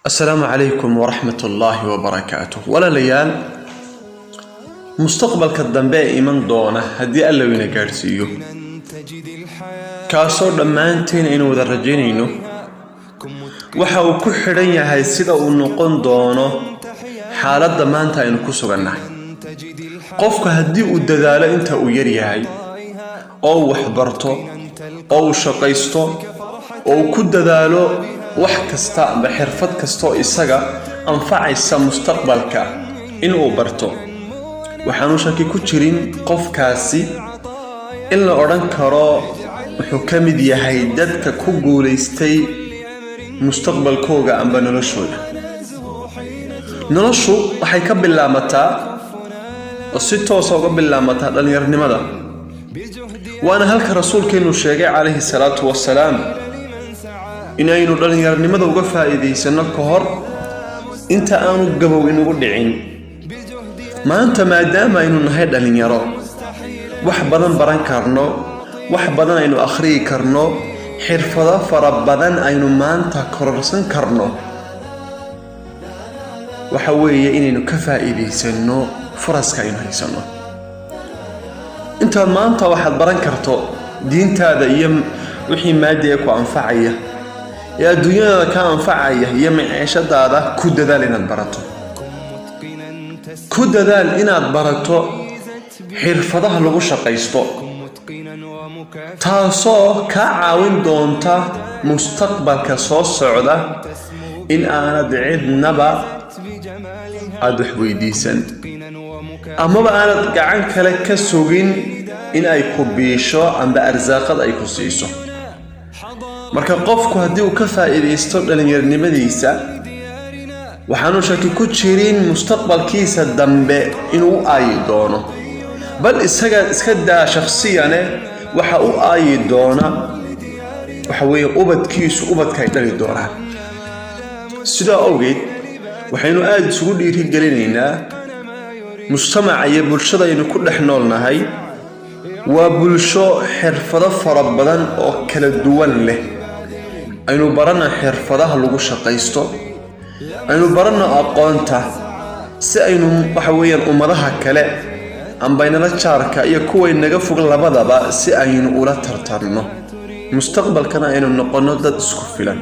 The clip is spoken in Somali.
Asalaamu calaykum waraxmat ullaahi wabarakaatuh. Walaalayaal, mustaqbalka dambe ee iman doona, haddii Alla ina gaadhsiiyo, kaasoo dhammaanteen aynu wada rajaynayno, waxa uu ku xidhan yahay sida uu noqon doono xaaladda maanta aynu ku sugannahay. Qofku haddii uu dadaalo inta uu yar yahay, oo uu waxbarto, oo uu shaqaysto, oo uu ku dadaalo wax kasta amba xirfad kasta oo isaga anfacaysa mustaqbalka inuu barto, waxaanu shaki ku jirin qofkaasi in la odhan karo wuxuu ka mid yahay dadka ku guulaystay mustaqbalkooga amba noloshooda. Noloshu waxay ka bilaamataa oo si toosa uga bilaamataa dhallinyarnimada, waana halka Rasuulkeennu sheegay calayhi salaatu wasalaam inaynu dhallinyarnimada uga faa'iidaysanno ka hor inta aanu gabow inugu dhicin. Maanta, maadaama aynu nahay dhallinyaro, wax badan baran karno, wax badan aynu akhriyi karno, xirfado fara badan aynu maanta kororsan karno, waxa weeye inaynu ka faa'iidaysanno furaska aynu haysanno. Intaad maanta waxaad baran karto diintaada iyo wixii maadi ee ku anfacaya ee adduunyadaada ka anfacaya iyo maciishadaada, ku dadaal inaad barato. Ku dadaal inaad barato xirfadaha lagu shaqaysto, taasoo kaa caawin doonta mustaqbalka soo socda in aanad cidnaba aada wax weydiisan amaba aanad gacan kale ka sugin in ay ku biisho amba arsaaqad ay ku siiso. Marka qofku haddii uu ka faa'iidaysto dhallinyarnimadiisa, waxaanu shaki ku jirin mustaqbalkiisa dambe inuu u aayi doono. Bal isaga iska daa, shakhsiyane waxa u aayi doona waxa weeye ubadkiisu, ubadka ay dhali doonaan. Sidaa awgeed waxaynu aada isugu dhiirigelinaynaa mujtamaca iyo bulshada aynu ku dhex noolnahay. Waa bulsho xirfado fara badan oo kala duwan leh. Aynu baranno xirfadaha lagu shaqaysto, aynu baranno aqoonta, si aynu waxa weeyaan ummadaha kale ambaynala jaarka iyo kuway naga fog labadaba si aynu ula tartarno, mustaqbalkana aynu noqonno dad isku filan.